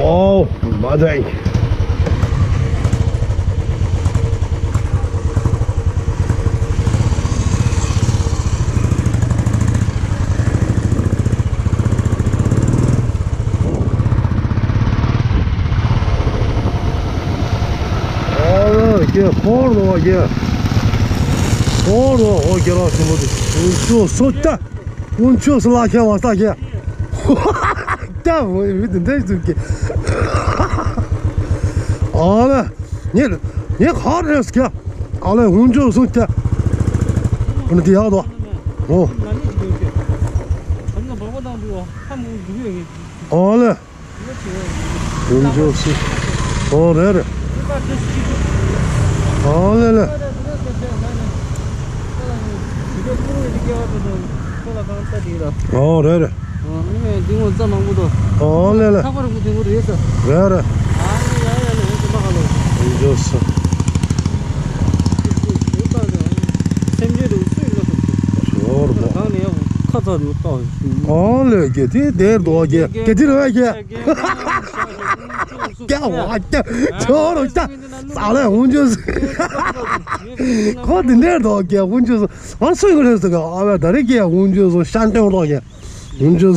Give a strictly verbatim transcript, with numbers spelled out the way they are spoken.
ཨོ། མ་ཚད། ཨོ་ལེ། ཀྱེ་འཁོར་རོ་ཀྱེ། འཁོར་རོ། ཨོ་ཀྱེ་རོ་ཆེན་པོ་དེ། ཨུ་ཆུ་སོ་ཏ། ཨུ་ཆུ་སོ་ལ་ཁྱེད་བ་ས་ཁྱེད། ཏ་བོ་ཡི་དེ་འདྲ་ཟུག་གི། ཨ་ལེ། ངས་ངས་ག་རེ་ཟེར་གི། ཨ་ལེ། ཧུན་ཅོ་སུ་ཏ། ཨ་ནི་དེ་ཡག་དོ། ཨོ། ཨ་ལེ། ལྷུན་ཆོས་སུ། ཨོ་རེད་རེད། ཨོ་ལེ་ལེ། ཨོ་རེད་རེད། ཨོ་ལེ་ལེ། རེད་རེད། ལྷུན་ཆོས་སུ། ཨོ་རེད། ཨོ་ལེ། གེ་དེ་དེར་དོ་གེ་གེ་དེ་རོ་གེ། ཀྱ་ཝ་ཀྱ། ཁྱོད་རོ་ཀྱ། ས་ལ་ཧུན་ཅོ། ཁོ་དེ་འདྲའི་རོ་ཀྱ་ཧུན་ཅོ། ཨ་སུ་གི་རེད་ཟེར་ག་ཨ་བ་ད་རེ་ཀྱ་ཧུན་ཅོ། ཤ་འདྲེན་རོ་ཀྱ་ཧུན་ཅོ།